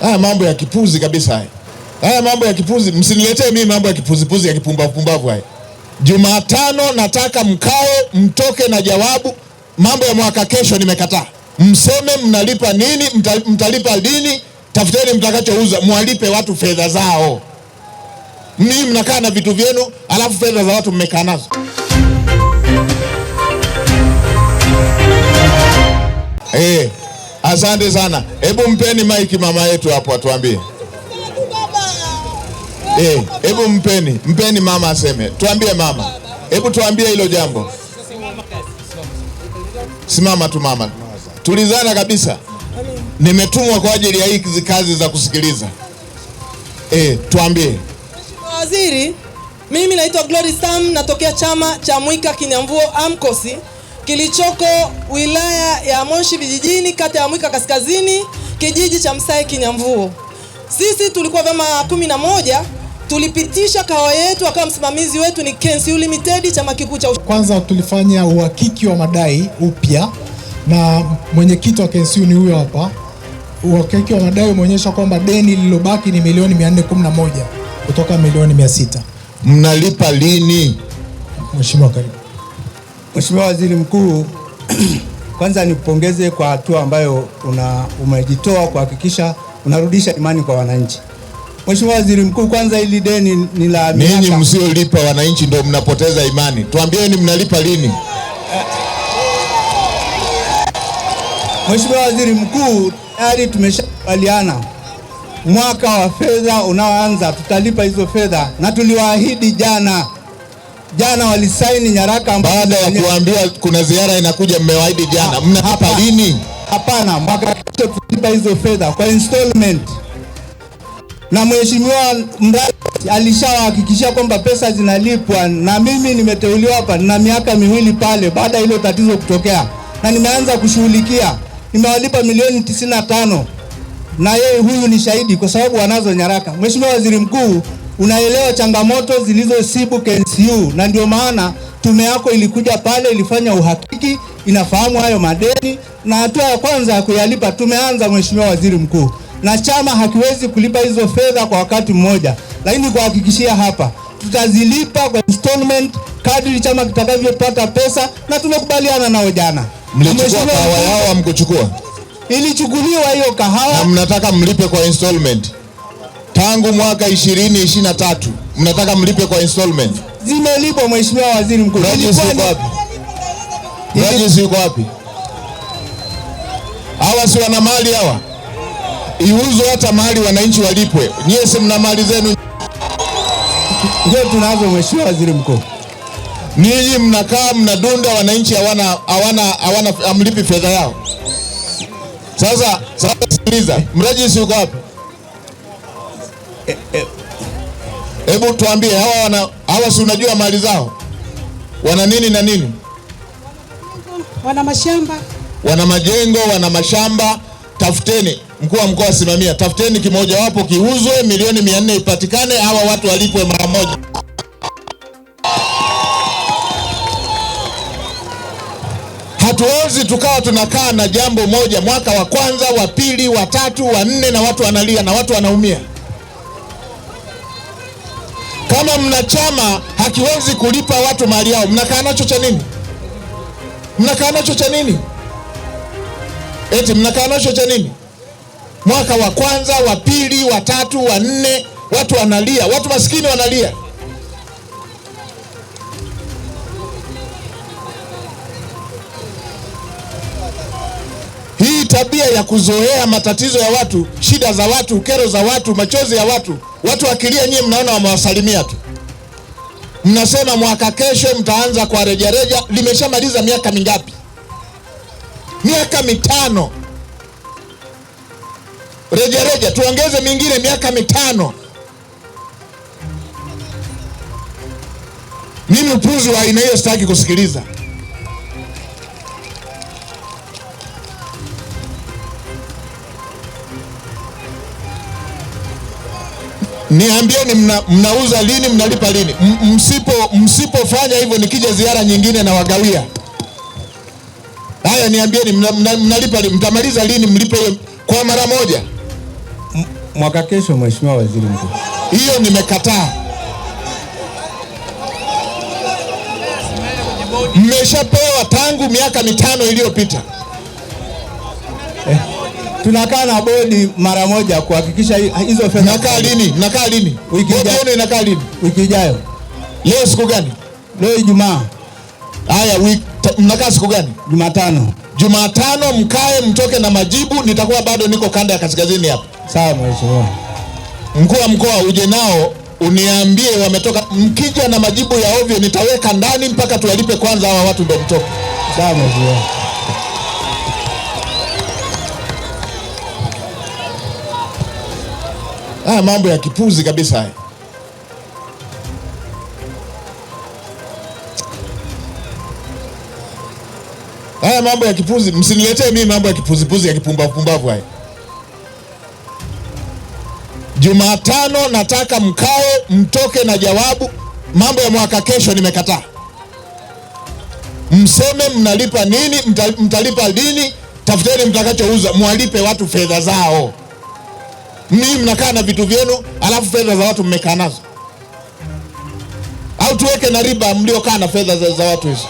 Haya mambo ya kipuzi kabisa haya. Haya mambo ya kipuzi, msiniletee mimi mambo ya kipuzipuzi ya kipumbavu pumbavu haya. Jumatano nataka mkae mtoke na jawabu. Mambo ya mwaka kesho nimekataa. Mseme mnalipa nini, mtalipa lini, tafuteni mtakachouza, mwalipe watu fedha zao. Mimi mnakaa na vitu vyenu, alafu fedha za watu mmekaa nazo. Asante sana. Hebu mpeni maiki mama yetu hapo atuambie. Hebu mpeni mama aseme. Tuambie mama. Hebu tuambie hilo jambo. Simama tu mama. Tulizana kabisa. Nimetumwa kwa ajili ya hizi kazi za kusikiliza. Tuambie. Mheshimiwa Waziri, mimi naitwa Glory Sam, natokea chama cha Mwika Kinyamvuo AMCOS kilichoko wilaya ya Moshi vijijini, kata ya Mwika Kaskazini, kijiji cha Msae Kinyamvuo. Sisi tulikuwa vyama 11, tulipitisha kahawa yetu, akawa msimamizi wetu ni KNCU Limited, chama kikuu cha Kwanza tulifanya uhakiki wa madai upya na mwenyekiti wa KNCU ni huyo hapa. Uhakiki wa madai umeonyesha kwamba deni lililobaki ni milioni 411 kutoka milioni 600. Mnalipa lini? Mheshimiwa, karibu. Mheshimiwa Waziri Mkuu, kwanza nikupongeze kwa hatua ambayo umejitoa kuhakikisha unarudisha imani kwa wananchi. Mheshimiwa Waziri Mkuu, kwanza hili deni ni la miaka. Ninyi msiolipa wananchi ndio mnapoteza imani. Tuambieni mnalipa lini? Mheshimiwa Waziri Mkuu, tayari tumeshakubaliana mwaka wa fedha unaoanza tutalipa hizo fedha, na tuliwaahidi jana. Jana walisaini nyaraka baada ya kuambia kuna ziara inakuja, mmewaahidi jana. Mnalipa lini? Hapana, mwaka kesho tutalipa hizo fedha kwa installment. Na Mheshimiwa Mradi alishawahakikishia kwamba pesa zinalipwa, na mimi nimeteuliwa hapa na miaka miwili pale baada ya hilo tatizo kutokea, na nimeanza kushughulikia. Nimewalipa milioni 95 na yeye huyu ni shahidi kwa sababu wanazo nyaraka. Mheshimiwa Waziri Mkuu, unaelewa changamoto zilizosibu KNCU, na ndio maana tume yako ilikuja pale, ilifanya uhakiki, inafahamu hayo madeni, na hatua ya kwanza ya kuyalipa tumeanza, Mheshimiwa Waziri Mkuu. Na chama hakiwezi kulipa hizo fedha kwa wakati mmoja, lakini kuhakikishia hapa tutazilipa kwa installment kadri chama kitakavyopata pesa, na tumekubaliana nao jana. Mlichukua kahawa yao, hamkuchukua? Ilichukuliwa hiyo kahawa. Na mnataka mlipe kwa installment. Tangu mwaka 2023 mnataka mlipe kwa installment. Zimelipwa Mheshimiwa Waziri Mkuu. Rajis yuko wapi? Hawa si wana mali hawa? Iuzwe hata mali wananchi walipwe. Nyie si mna mali zenu? Ndio tunazo Mheshimiwa Waziri Mkuu. Ninyi mnakaa mnadunda, wananchi hawana amlipi fedha yao. Sasa sikiliza, mrajisi yuko wapi? Hebu tuambie hawa si unajua mali zao? Wana nini na nini? Wana mashamba, wana majengo, wana mashamba. Tafuteni, mkuu wa mkoa asimamia, tafuteni kimoja wapo kiuzwe, milioni 400 ipatikane, hawa watu walipwe mara moja. Hatuwezi tukawa tunakaa na jambo moja mwaka wa kwanza, wa pili, wa tatu, wa nne, na watu wanalia na watu wanaumia. Kama mna chama hakiwezi kulipa watu mali yao, mnakaa nacho cha nini? Mnakaa nacho cha nini? Eti mnakaa nacho cha nini? Mwaka wa kwanza, wa pili, wa tatu, wa nne, watu wanalia, watu maskini wanalia. Hii tabia ya kuzoea matatizo ya watu, shida za watu, kero za watu, machozi ya watu, watu wakilia nyie mnaona wamewasalimia tu. Mnasema mwaka kesho mtaanza kwa rejareja. Limeshamaliza miaka mingapi? Miaka 5. Rejareja tuongeze mingine miaka 5. Mimi upuzi wa aina hiyo sitaki kusikiliza. Niambieni mnauza lini, mnalipa lini? Msipofanya hivyo nikija ziara nyingine na wagawia. Haya, niambieni mnalipa lini, mtamaliza lini, mlipe kwa mara moja. Mwaka kesho, Mheshimiwa Waziri Mkuu. Hiyo nimekataa. Mmeshapewa tangu miaka 5 iliyopita. Tunakaa na bodi mara moja kuhakikisha hizo fedha. Mnakaa lini? Mnakaa lini? Wiki Bodi ijayo. yenu inakaa lini? Wiki ijayo. Leo siku gani? Leo Ijumaa. Haya, mnakaa siku gani? Jumatano. Jumatano mkae mtoke na majibu, nitakuwa bado niko kanda ya kaskazini hapa. Sawa mheshimiwa. Mkuu wa mkoa uje nao uniambie wametoka. Mkija na majibu ya ovyo nitaweka ndani mpaka tuwalipe kwanza hawa watu ndio mtoke. Sawa mheshimiwa. Haya mambo ya kipuzi kabisa haya. Haya mambo ya kipuzi, msiniletee mimi mambo ya kipuzi-puzi ya kipumbavu-pumbavu haya. Jumatano nataka mkae mtoke na jawabu. Mambo ya mwaka kesho nimekataa. Mseme mnalipa nini, mtalipa lini, tafuteni mtakachouza, mwalipe watu fedha zao. Mimi mnakaa na vitu vyenu alafu fedha za watu mmekaa nazo. Au tuweke na riba mliokaa na fedha za watu hizo.